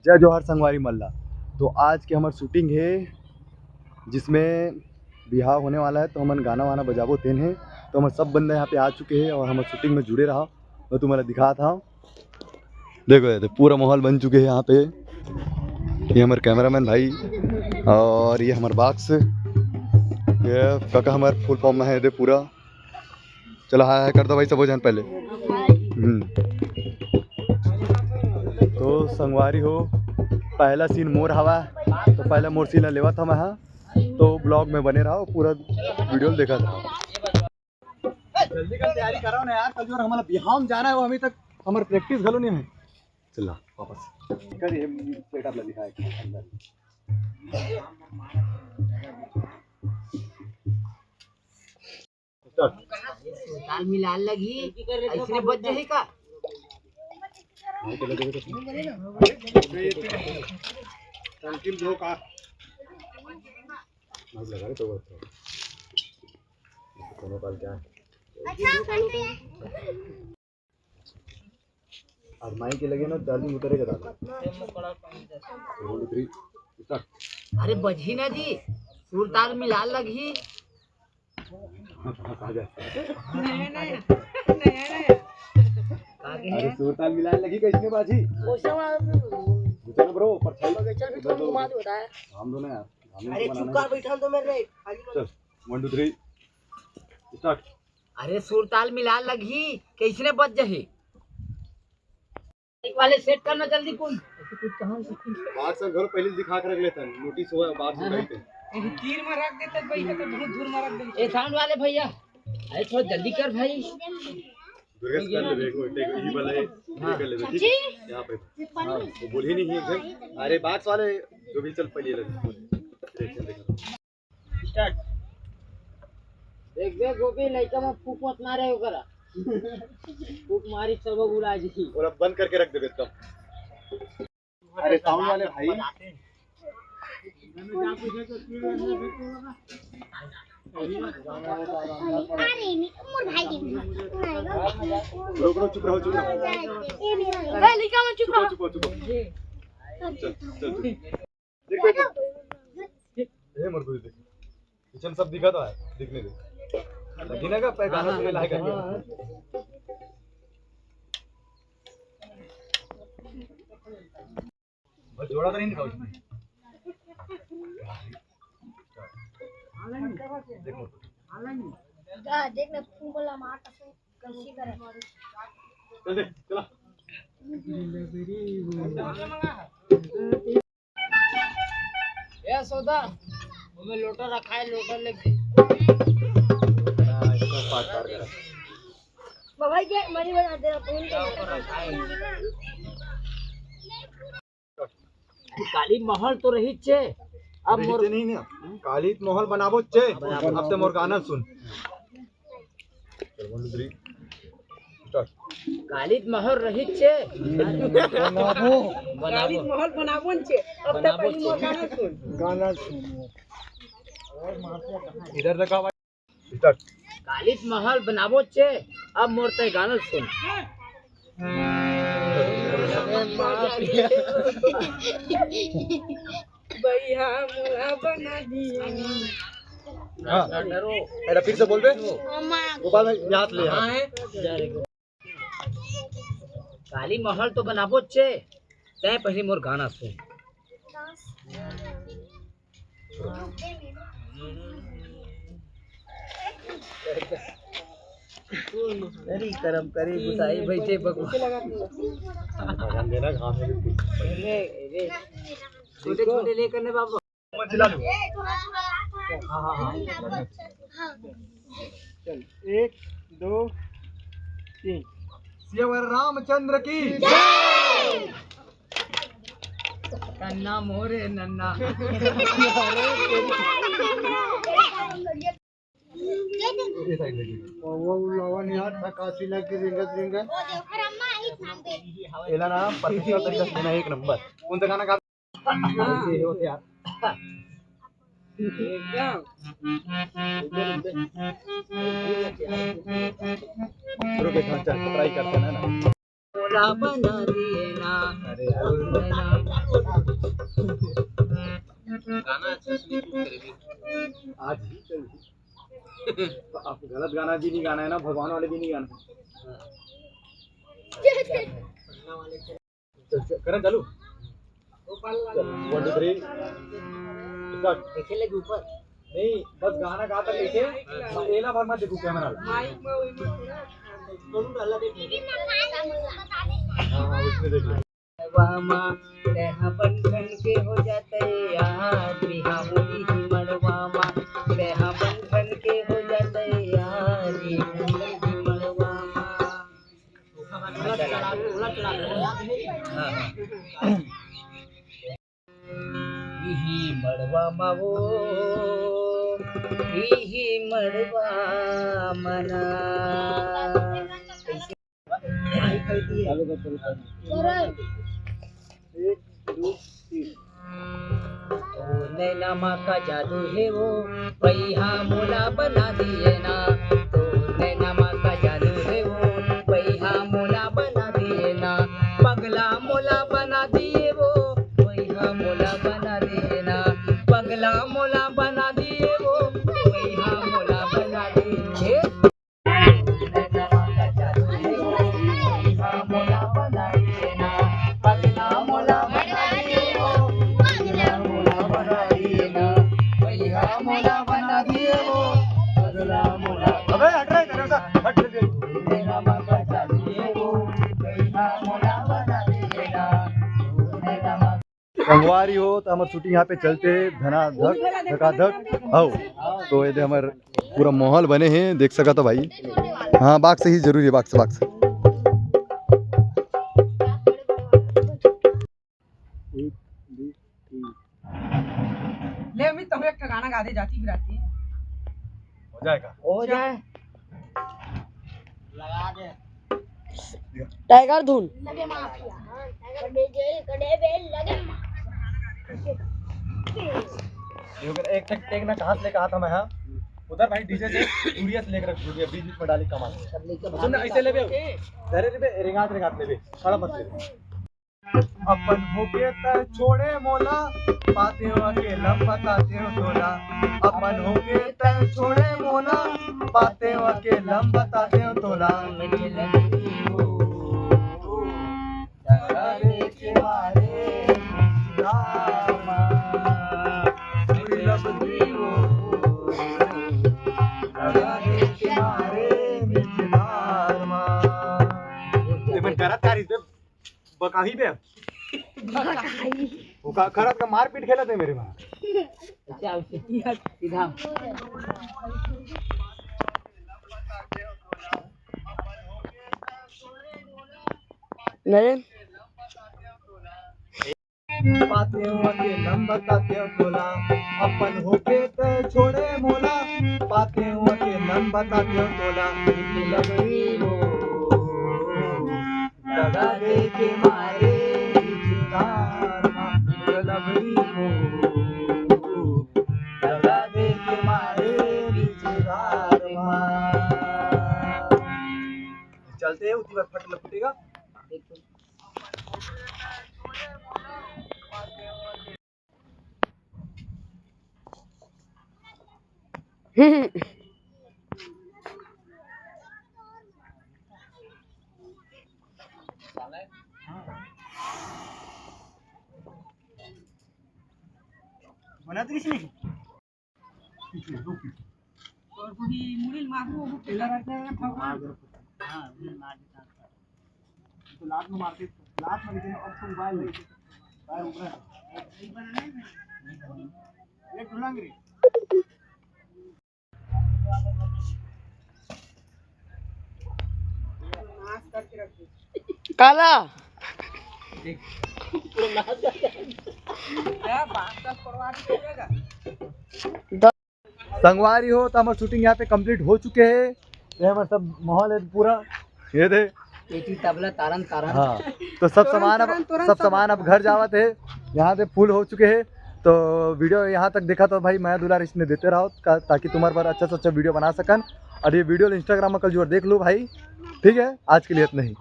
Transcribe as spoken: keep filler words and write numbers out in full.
जय जोहार संगवारी मन ला। तो आज के हमर शूटिंग हे, जिसमें बिहाव होने वाला है, तो हमन गाना वाना बजाबो तेन हे। तो हमर सब बंदा यहाँ पे आ चुके हैं और हमर शूटिंग में जुड़े रहा, मैं तुम्हारा दिखात हव। देखो, ये तो पूरा माहौल बन चुके हैं यहाँ पे। ये हमर कैमरामैन भाई और ये हमर बॉक्स, ये काका हमर फुल फॉर्म में है, ये पूरा। चलो, हाय हाय कर दो भाई, सबो झन पहले। हम्म। तो संगवारी हो, पहला सीन मोर हवा, तो पहला मोर सीन ला लेवत हव मैं हा। तो ब्लॉग में बने रहो, पूरा वीडियो देखत रहो। जल्दी कर, तैयारी करो ना यार, कल जो हमारा बिहाव में जाना है, वो अभी तक हमार प्रैक्टिस घलो नहीं है। चल ना, वापस कर, ये सेटअप ला दिखाए अंदर। ताल मिलान लगही, अइसने बज जाही का? अंतिम दो का। कोनो काल क्या? आजमाई के लगे ना, चार्जिंग उतरेगा दादा। One, two, three, start। अरे बजही ना जी, सुर ताल मिलान लगही। आ जा। नया, नया, नया, नया। का कहे? अरे सुर ताल मिलान लगही, कइसने बाजी? घुमा दो। हम दो ना यार, हम अरे चुप कर, बैठा तो मेरे रे, खाली मत। चल, one, two, three, start। अरे सुर ताल मिलान लगही, कइसने बज जाही? एक वाले सेट करना जल्दी कुन। बात सब घर पहले दिखा के रख लेता है, नोटिस हुआ बात सब हाँ। कहीं पे। तीर में रख देते भाई, ये तो बहुत दूर में रख देते। ए साउंड वाले भैया, अरे थोड़ा जल्दी कर भाई। दुर्गेश कर ले, देखो, देखो, ये वाला है, ये कर ले, ठीक? यहाँ पे। हाँ, वो बोल ही नहीं है एकदम। अरे बॉक्स वाले जो भी चल पहले लगे। Start। देख बे गोपी, लइका मन फूक मत मारे ओकरा। फूक मारी सब उड़ा जी। बोला बंद करके रख देबे एकदम। अरे साउंड वाले भाई। अरे नहीं, मोर भाई के। रुक, रुक, चुप रहो, चुप रहो। ए, लइका मन चुप रहो। चुप, चुप, चुप। चल, चल, चल। देख, देख, देख। हे मोर गुरु देख। पीछे में सब दिखा तो है, दिखने दे। लगी ना का पैर गाना सुने लायक है। बस जोड़ा तो नहीं दिखाओ इसमें। देखो। गा, देख ना, फूल वाला मार तो कैसी करे। चल दे, चला। ए सौदा, ओमे लोटा रखा है, लोटा लेके। हाँ, इसको पार, पार करा। बाबा जी, मनी बना दे, फोन पे। काली महल तो रहिच हे, अब अरे मोर नीचे नहीं ना, काली महल बनाबोच हे। बनाबो। अब ते मोर गाना सुन। One, two, three, start। काली महल रहिच हे। बनाबो। काली महल बनाबोच हे। अब ते बनाबोच हे। पहली मोर गाना सुन। गाना सुन। इधर देखा भाई। Start। काली महल बनाबोच हे। अब मोर ते गाना सुन। भैया मोला बना दिया। हाँ। अरे फिर से बोल बे। गोपाल भाई, हाथ ले, हाँ। काली महल तो बनाबोच हे, तैं पहली मोर गाना सुन। अरे करम करे गुसाई बैठे भगवान। भगवान देना घास में भी। छोटे छोटे लेकर ने बाबू। चिल्ला दो। हाँ, हाँ, हाँ। चल, एक, दो, तीन। सियावर रामचंद्र की। नन्ना मोरे नन्ना। ये side लगी। वो, वो लावन यार, काशी लग के रिंगत रिंगत। एला ना, professional तरीका से देना, एक नंबर। कौन सा गाना गा? ऐसे ही होते यार। रुक, एक मिनट, चल, try करते हैं ना। मोला बना दिए ना। अरे यार। आज ही चल। अब गलत गाना भी नहीं गाना है ना, भगवान वाले भी नहीं गाना है। चल, चल, करें चालू। चल, वन, टू, थ्री। स्टार्ट। देखे लगे ऊपर। नहीं, बस गाना गा तक देखे। एला भर मत देखो कैमरा ला। हाँ, हाँ, उसमें देख लो। वामा, तेहा बंधन के हो जाते यार, बिहाव इही मड़वा मा। तेहा बंधन के हो जाते यार, बिहाव इही मड़वा मा। इही मड़वा मा वो, इही मड़वा मना। एक, दो, तीन। नैना मा का जादू हे वो, भैया मोला बना दिए ना। तो नैना मा का जादू हे वो, भैया मोला बना दिए ना। पगला मोला बना दिए वो, भैया मोला बना दिए ना। पगला मोला बना दिए वो, भैया मोला बना दिए। अबे हट रहा है, हट, हट, हट। संगवारी हो, तो हमर शूटिंग यहाँ पे चलते हे, धनाधक, धकाधक। हव, तो ये दे हमर पूरा माहौल बने हे, देख सकत हो भाई। हाँ, बाक्स ही जरूरी है, बाक्स, बाक्स। एक, दो, तीन। ले अमित, तुम एक ठो गाना गा दे, जाती बिराती। हो जाएगा। हो जाए। लगा दे। टाइगर धुन। लगे माफिया, हाँ, टाइगर बे जेल कड़े बे लगे माफिया। ये अगर एक टेक, टेक ना कहाँ से लेकर आता मैं, हाँ? उधर भाई डीजे से दूरिया से लेकर रख दूरिया, बीच बीच में डाली कमाल। सब लेके सुन ना, भाग ऐसे लेबे। अरे रे बे, रिंगात रिंगात लेबे, खड़ा मत लेबे। अपन होके त छोड़े मोला, पाते हो अकेलम बताते हो तोला। अपन होके त छोड़े मोला, पाते हो अकेलम बताते हो तोला। ये मन करत का रहिस बे? बकाही बे। बकाही। वो का करत का मारपीट खेलत हे मेरे वहाँ। अच्छा, उसे सीधा। नहीं। पाते हो अकेलम बताते हो तोला, अपन होके त छोड़े मोला। पाते हो अकेलम बताते हो तोला, लबरी हो, दगा दे के मारे बिचदार मा, लबरी हो, दगा दे के मारे बिचदार मा। चलते हैं, उतनी बार फट लपटेगा। बना तो किसी ने? पीछे, रुक पीछे। और कोई मुड़ी मारू, वो खेला रहता है, हाँ, मुड़ी मार देता है। तो लात में मारते, लात में लेकिन अब तो मोबाइल ले। मोबाइल उभरा है। एक ढुलंग रे। काला। संगवारी हो, तो हमर शूटिंग यहाँ पे कंप्लीट हो चुके हे। ये हमर सब माहौल हे पूरा, ये दे। पेटी तबला तारन तारन। हाँ, तो सब सामान अब, सब सामान अब घर जावत हे। यहाँ से फुल हो चुके हे। तो वीडियो यहाँ तक देखा तो भाई, मया दुलार इसने देते रहो, का-, ताकि तुम्हारे पर अच्छा से अच्छा वीडियो बना सकन। और ये वीडियो Instagram में कल जोर देख लो भाई, ठीक है? आज के लिए इतना ही।